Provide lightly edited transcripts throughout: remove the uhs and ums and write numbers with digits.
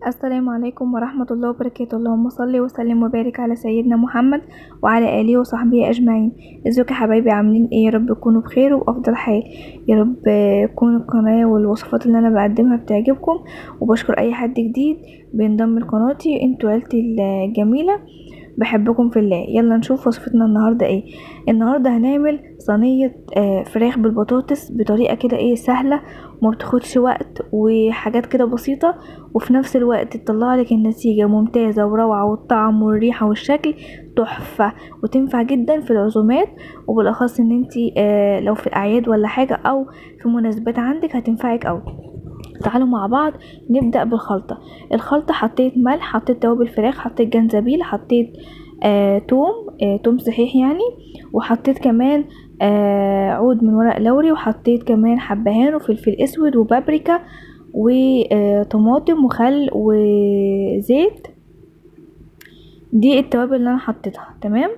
السلام عليكم ورحمة الله وبركاته. اللهم صل وسلم وبارك على سيدنا محمد وعلى آله وصحبه أجمعين. ازيكم يا حبايبي، عاملين ايه؟ يا رب تكونوا بخير وبأفضل حال. يا رب تكون القناة والوصفات اللي انا بقدمها بتعجبكم، وبشكر اي حد جديد بينضم لقناتي. انتوا عيلتي الجميلة، بحبكم في الله. يلا نشوف وصفتنا النهارده ايه. النهارده هنعمل صينية فراخ بالبطاطس بطريقة كده ايه سهلة وما بتاخدش وقت، وحاجات كده بسيطة، وفي نفس الوقت تطلع لك النتيجة ممتازة وروعه، والطعم والريحه والشكل تحفة، وتنفع جدا في العزومات، وبالاخص ان انتي لو في الاعياد ولا حاجة او في مناسبات عندك هتنفعك قوي. تعالوا مع بعض نبدأ بالخلطة. الخلطة حطيت ملح، حطيت توابل فراخ، حطيت جنزبيل، حطيت توم صحيح يعني، وحطيت كمان عود من ورق لوري، وحطيت كمان حبهان وفلفل اسود وبابريكا وطماطم وخل وزيت. دي التوابل اللي انا حطيتها. تمام،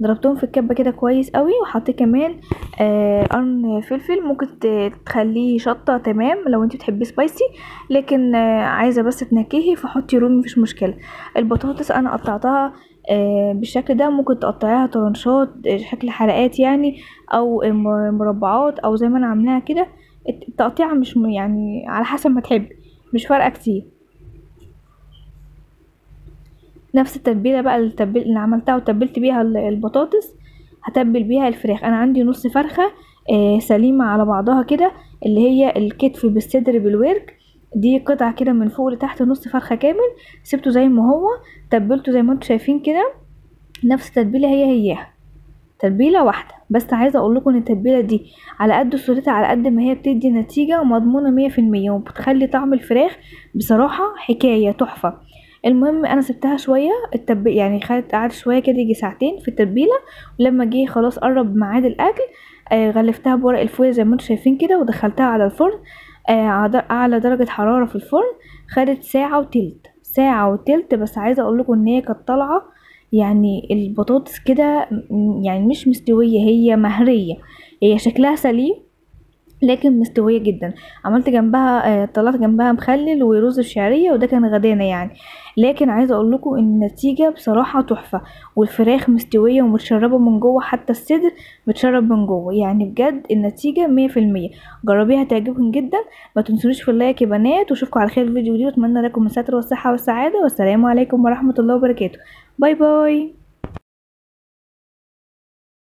ضربتهم في الكبه كده كويس قوي، وحطيت كمان قرن فلفل، ممكن تخليه شطه، تمام لو انت بتحبي spicy، لكن عايزه بس تنكهي فحطي رومي مفيش مشكلة. البطاطس انا قطعتها بالشكل ده، ممكن تقطعيها طرنشات شكل حلقات يعني، او مربعات، او زي ما انا عاملاها كده. التقطيعه مش يعني على حسب ما تحبي، مش فارقه كتير. نفس التتبيله بقى اللي عملتها وتبلت بيها البطاطس هتبل بيها الفراخ. انا عندي نص فرخة سليمة على بعضها كده، اللي هي الكتف بالصدر بالورك، دي قطعه كده من فوق لتحت، نص فرخة كامل، سبته زي ما هو، تبلته زي ما انتم شايفين كده، نفس التتبيله هي هياها، تتبيله واحدة بس. عايزه اقول لكم ان التتبيله دي على قد صورتها، على قد ما هي بتدي نتيجة مضمونه 100%، وبتخلي طعم الفراخ بصراحة حكاية تحفة. المهم انا سبتها شوية يعني خدت قعدت شوية كده يجي ساعتين في التتبيله، ولما جه خلاص قرب ميعاد الاكل غلفتها بورق الفويل زي ما انتم شايفين كده، ودخلتها على الفرن اعلى درجه حرارة في الفرن. خدت ساعة وتلت، ساعة وتلت بس. عايزه اقول لكم ان هي كانت طالعه يعني البطاطس كده يعني مش مستوية، هي مهريه، هي شكلها سليم لكن مستوية جدا. عملت جنبها طلعت جنبها مخلل ورز بشعريه، وده كان غدانا يعني. لكن عايزه اقول لكم ان النتيجة بصراحة تحفة، والفراخ مستوية ومتشربه من جوه، حتى الصدر متشرب من جوه، يعني بجد النتيجة 100%. جربيها تعجبكم جدا. ما تنسونيش في اللايك يا بنات، واشوفكم على خير في فيديو جديد، واتمنى لكم الستر والصحة والسعادة، والسلام عليكم ورحمة الله وبركاته. bye bye.